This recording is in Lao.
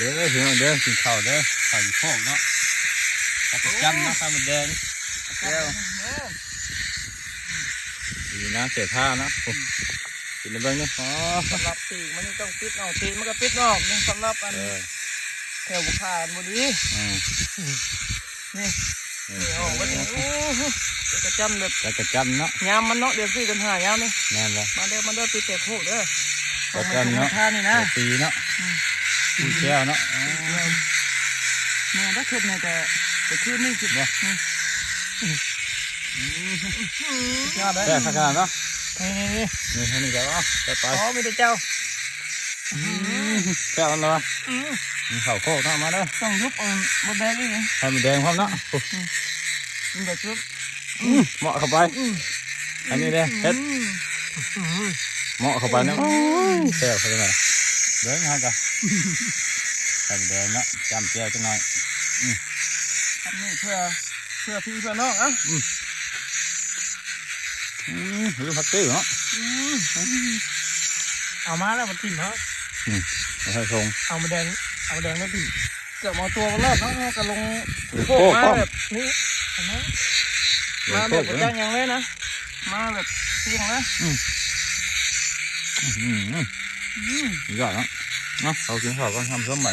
ເດີພີ່ນ້ອງເດີ ກິນເຂົ້າເດີ ເຂົ້າຢູ່ໂຄກເນາະ ຈັກກະຈັ່ນເນາະ ໄຂ່ມົດແດງ ແຈ່ວ ດີນະ ເສຍທ່າເນາະ ກິນໃຫ້ເບິ່ງເດີ ອໍ ສຳລັບປີກມັນນີ້ຕ້ອງປິດອອກ ຕີນມັນກໍປິດອອກ ນີ້ສຳລັບອັນ ເອີ ແຖວບຸຄາບໍ່ດີ ອືມ ນີ້ ນີ້ອອກມາ ໂອ້ໂຫ ຈັກກະຈັ່ນແບບ ຈັກກະຈັ່ນເນາະ ຍາມມັນເນາະ ເດືອນສີ່ເດືອນຫ້າຍາມນີ້ ແມ່ນແລ້ວ ມາເດີ ມາເດີ ປິດແຕ່ໂຄກເດີ ຈັກກະຈັ່ນເນາະ ທາງນີ້ນະ ຕີເນາະ ອືມ ແຈ່ວເນາະ ແມ່ນ ຖ້າຂຶ້ນນີ້ກະ ກະຄືນນີ້ຂຶ້ນ ບໍ່ ອືມ ສຸດຍອດເລີຍ ແຊບຂະໜາດເນາະ ນີ້ ນີ້ ນີ້ ນີ້ ນີ້ ນີ້ ເອົາ ຈັດໄປ ອໍ ມີແຕ່ເຈົ້າ ອືມ ແຊບເນາະ ອືມ ກິນເຂົ້າໂຄກເນາະ ມາເດີ ຕ້ອງຍຸບເອົາມົດແດງອີກນີ້ ໄຂ່ມົດແດງພ້ອມເນາະ ອືມ ກິນແບບສຸກ ອືມ ເໝາະເຂົ້າໄປ ອືມ ອັນນີ້ເດ້ ເຮັດ ອືມ ເໝາະເຂົ້າໄປເນາະ ໂອ້ຍ ແຊບຂະໜາດ ເບິ່ງຫາກະ ໄຂ່ມົດແດງເນາະ ຈ້ຳແຈ່ວຈັກໜ້ອຍ ອືມ ອັນນີ້ເພື່ອ ເພື່ອພີ່ເພື່ອນ້ອງ ເອົ້າ ອືມ ອືມ ຫຼືຜັກເຕີເນາະ ອືມ ເອົາມາແລ້ວມັນຖິ້ມເນາະ ອືມ ເອົາໃຫ້ຊົງ ເອົາມົດແດງ ເອົາມົດແດງມາຖິ້ມ ເກືອບເອົາຕົວບໍ່ລອດເນາະ ເຮົາກໍລົງ ໂອ້ ໂຄກມາແບບນີ້ ເຫັນບໍ່ ມາແບບບໍ່ຈ້າງຫຍັງເລີຍນະ ມາແບບສ່ຽງເລີຍ ອືມ ອືມ ອືມ ຍອດເນາະ ເນາະ ເຮົາກິນເຂົ້າກ່ອນ ທຳສົ້ມໄປ